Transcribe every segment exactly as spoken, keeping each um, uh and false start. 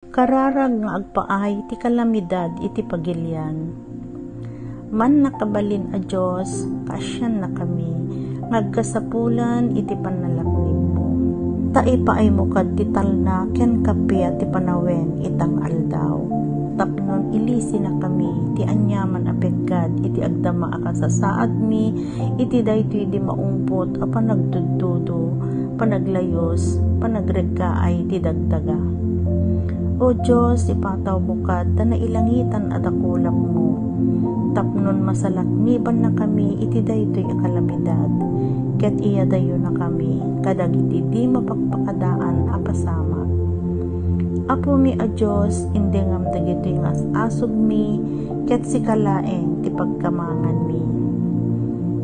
Kararag nga agpaay ti kalamidad iti pagilian. Mannakabalin a Dios, kaasiannakami nga agkasapulan iti pannalaknibmo. Ta ipaaymo kad ti talna ken kappia ti panawen ita nga aldaw. Tapnon ilisinakami ti aniaman a peggad iti agdama a kasasaadmi iti daytoy di maungpot a panagtudtudo, panaglayus, panagreggaay ti dagdaga. O Dios, ipatawmo kad ta nailangitan a dakulapmo, tapnon masalaknibannakami iti daytoy a kalamidad, ket iyadayonakami kadagiti di mapakpakadaan a pasamak. Apomi a Dios, indengam dagitoy nga as-asugmi, ket sika laeng ti pagkamanganmi.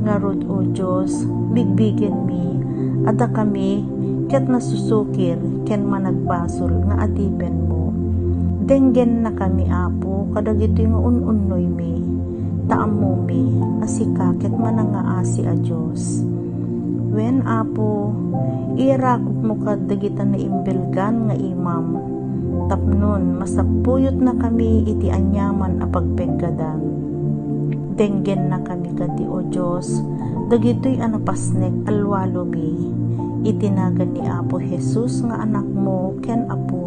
Ngarud, O Dios, bigbigenmi a dakami ket nasusukir ken managbasol nga adipenmo. Denggennakami, Apo, kadagitoy nga un-unnoymi, ta ammomi a sika ket manangngaasi a Dios. Wen, Apo, iyarakupmo kad dagita naimbelgan nga imam, tapnon masappuyotnakami iti aniaman a pagpeggadan. Denggennakami kadi, O Dios, dagitoy a napasnek a lualubi, iti nagan ni Apo Jesus nga Anakmo ken Apo